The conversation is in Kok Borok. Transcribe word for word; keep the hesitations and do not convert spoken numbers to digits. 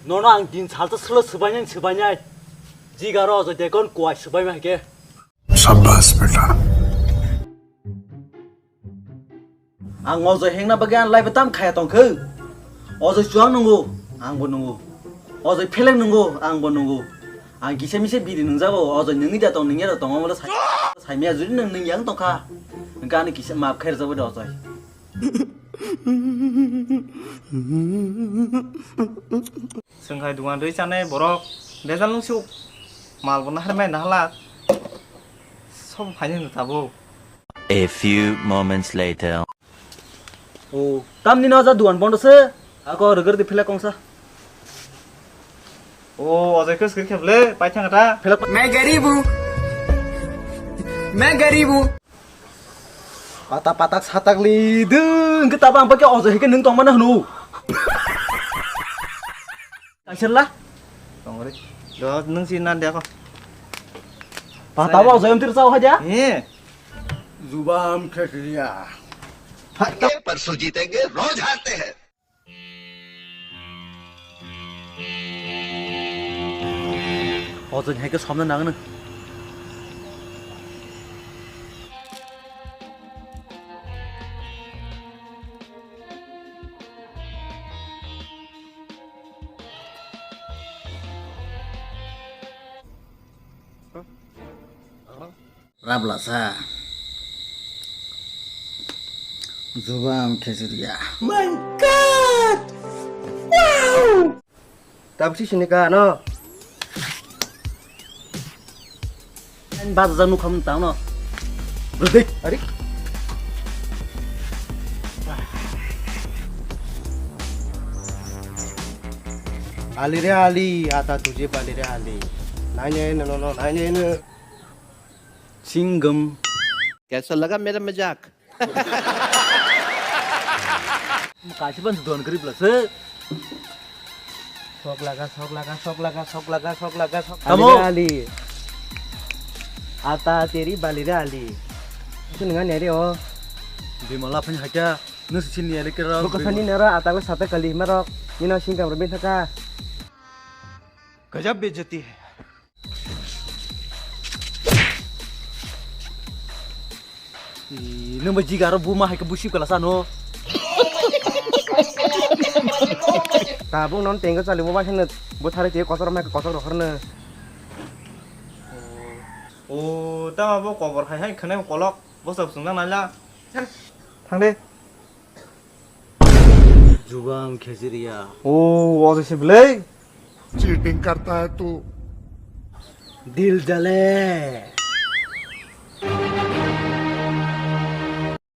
Nono ang din salta selo swbainai swbainai. Jigaro Ojoi dekon kuai swbaima hake. Shabash beta. Ang Ojoi hengna bagwi ang laibe tam khaya tongkhe. Ojoi chuang nungo, angbo nungo. Ojoi pheleng nungo, angbo nungo. Ang kisa misa biri nungjago, Ojoi nungni da tong nungya da tong, omo sai, saimaya juri nung nung yang tongkha. Hwnkhe ani kisa map khair jabo de Ojoi. Chwng hai dugan rwi chanai borok bejal nung suk mal bo naharmai nahalak sob phaini hwnkhe tabuk. A few moments later. O tamni no ja dugan bondo se ako rwgwrdi philak kongsa. O Ojoi khe swkir kheble paithang ta philak. मैं गरीब हूँ, मैं गरीब हूँ। Pata patak satak li ding ke tabang pakai Ojoi ke nung tong mana hnu. Kaisir lah. Tongori. Do nung si nan dia ko. Pata ba Ojoi amtir sao haja. Eh. जुबान खिचड़िया। परसों जीतेंगे, रोज हारते हैं। Ojoi hai ke somna nang nang. Rablasa. Jubam khesiriya. My God! Wow! Tabuk si sini ka, no? Ang bajajak nukha mung tang, no? Rwdik. Ari? Ali re ali, ata tuje bali re ali. Nai ne no no no, nai ne no. Singam. Kaisa laga mera majak? Kaisa ban don garib la se. Sok laga, sok laga, sok laga, sok laga, sok laga, sok. Tamo. Ali, ali. Ata teri bali re ali. Itu nengah nere o. Di malah punya haja. Nung sini nere kira. Bukan sini nere ata gue sate kali marok. Nino singkam rebin thaka. Gajab bejati hai. Ih, nung ba jiga aro buma hai ke busi kala sano. Tabuk non tengka chali bo bai hwnwi bo thari twi kotor mai kotor rohor no. O, tama bo kobor hai hai khwnai kolok bo sab sung nang nai la. Thang de. जुबान खिचड़िया। O, o se belai. Cheating करता है तू। दिल जले।